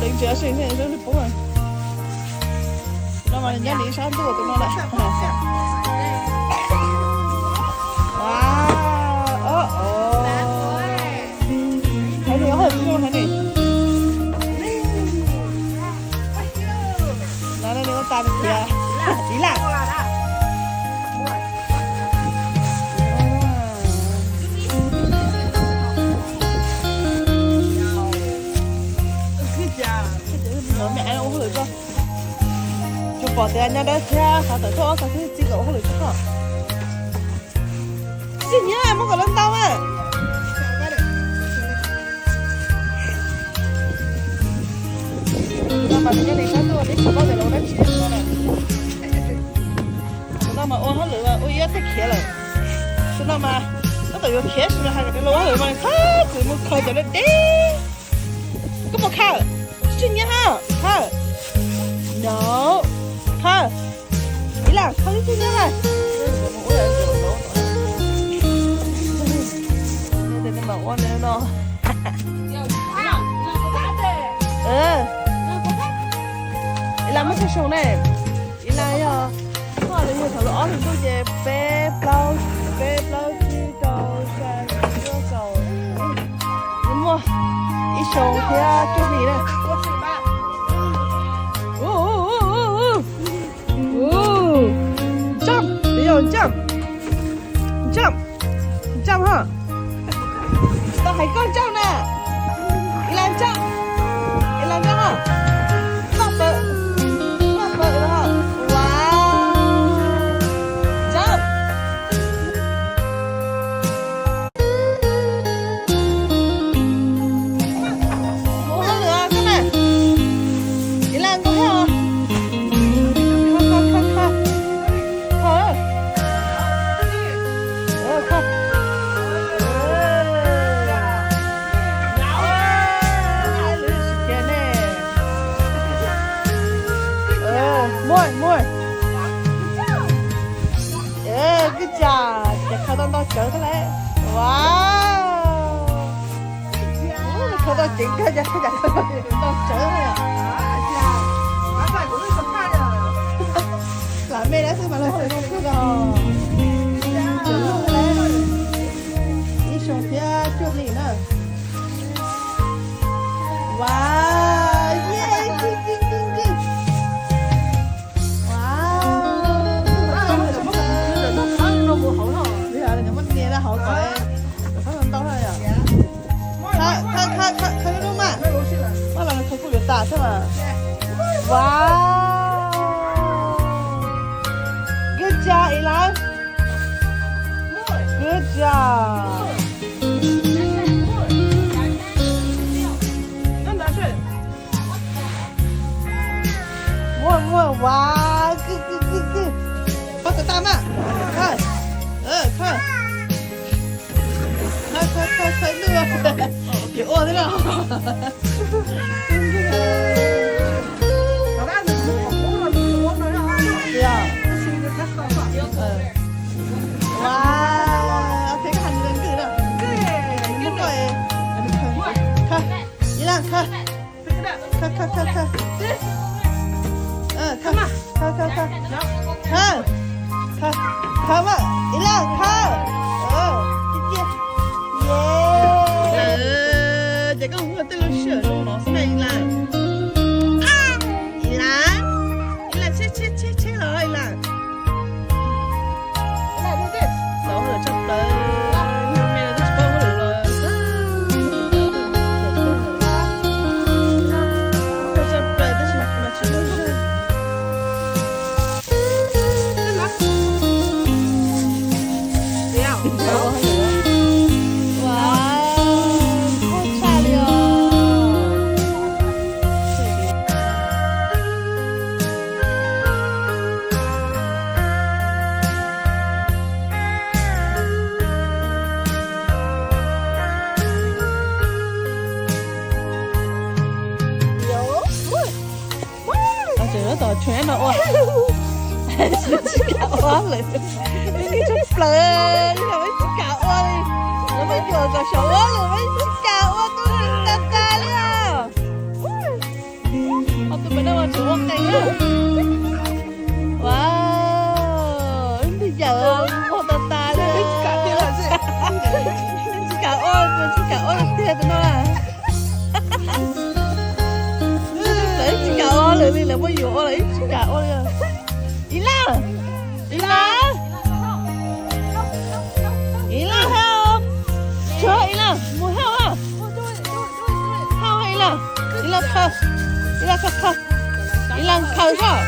Leej tsis ob seej thiab, leej twb poob lawm. Tus no mas nyob li sab ntuj tus no lawm. Heev li, heev li. No nws ua tas nws khiav ib laj. Tsuas pom tias nyob dawb thiab qhov tawm tuaj ob txog twb txi kom ua hauj lwm txog koj. Tsis nyiam muab kom lawv ntau mas. Tus no mas nws nyob li sab ntuj, neb tsis paub tias lawv ua dab tsi no na. Tus no mas ua hauj lwm ua ib ob teg khiav lawm. Tus no mas tab tom yuav khiav tab sis mas hais kom tias lawv ua hauj lwm mas nws thab kws mus khaws cov dab deb. Koj puas khaws? Tsis nyiam hab khaws. No, khaws. Ib lam khaws tsis nyiam mas. Ib lam muab tsawg xyoo ne? Ib lam yog, koj lawv yug thaum lub ob hlis ntuj ces peb plaub, peb plaub tsib rau xya yim cuaj kaum, muaj ib xyoo thiab cuaj hlis na. Jump, tus yau jump, jump, jump ho. Tau hais koj jump na. Ib lam jump, ib lam jump ho. Koj pawg, koj pawg ho. Wow, jump. Mus hauj lwm koj na. Ib lam nkauj thiab os. Kho, kho, kho, kho. Muaj, muaj. Good job, ces khaws tau ntau tsawv thiab lauj. Wow. Khaws tau ceev kawg, cas khaws tau ceev ntau tsawv thiab yom. Lam me lawm xwb mas los khaws tau kawg os. Ib xyoo thiab cuaj hlis na. Wow, yej, kij, kij, kij, kij. Wow. Muab nias rau hauv kom tau ntau yom. Khaws, khaws, khaws, khaws lub mas. Maj los khaws kuj yuav tas thiab mas. Wow. Good job, Elaine. Good job. Muaj, muaj, wow, kij, kij, kij, kij. Pab khaws tag mas. Khaws, khaws, khaws, khaws, khaws, khaws, khaws, khaws, khaws. Yuav ua thiab los. Wow, thiab koj hais nws ntws na. Koj, ib laj khaws. Khaws, khaws, khaws, khaws. Khaws, khaws, khaws, khaws. Khaws, khaws, khaws mas, Elaine, khaws. Cia, cia. Ces koj muaj tej lub sij hawm zoo no xwb na, Elaine. Elaine, Elaine, cheb, cheb, cheb, cheb los Elaine. Tseem tab tom tshuav no ua. Tsis kam ua lawm, tsis kam ua li. Los muab yuam kom xyaum ua lawm, tsis kam ua, tu tas tas li os. Ib leeg khaws, ib leeg khaws, ib leeg khaws soj,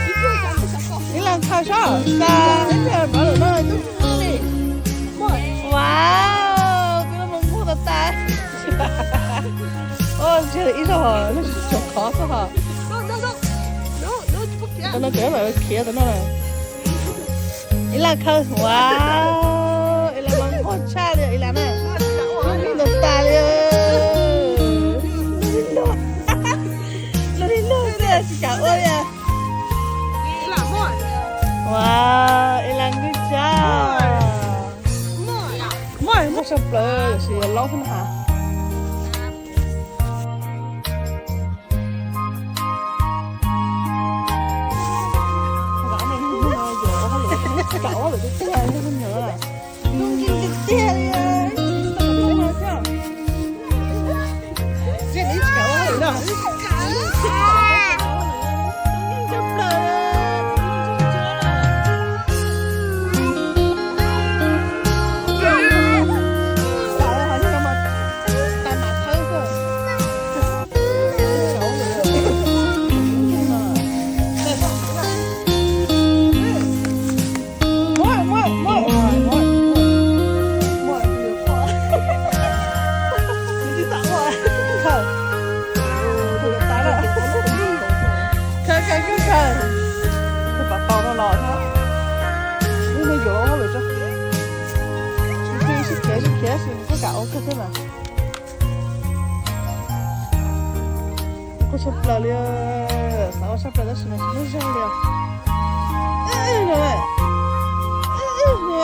ib leeg khaws soj, tas ib pliag rov lawm no tub li. Wow, tub no mas muaj tas tas. Ntsia ib zaug, tsuas khov xwb hos. Tau no ces mam khiav tau no. Ib leeg khaws, wow, ib leeg mas muaj tshaj li ib leeg na. Lub ntuj tas li. Lub ntuj xwb tsis kam ua li. Wow, ib leeg nkwj tshaj. Muaj tshaj plaws, tab sis yuav laub xwb na. Khaws, khaws, khaws, khaws. Khaws pab tau no los thiab. Wb no yuav hauj lwm tso. Sib khiav, sib khiav, sib khiav, koj kam ua kawg xwb mas. Quaj tshaj plaws li, xav ua tshaj plaws tab sis mas tsis muaj zog li os. Ib no, ib no.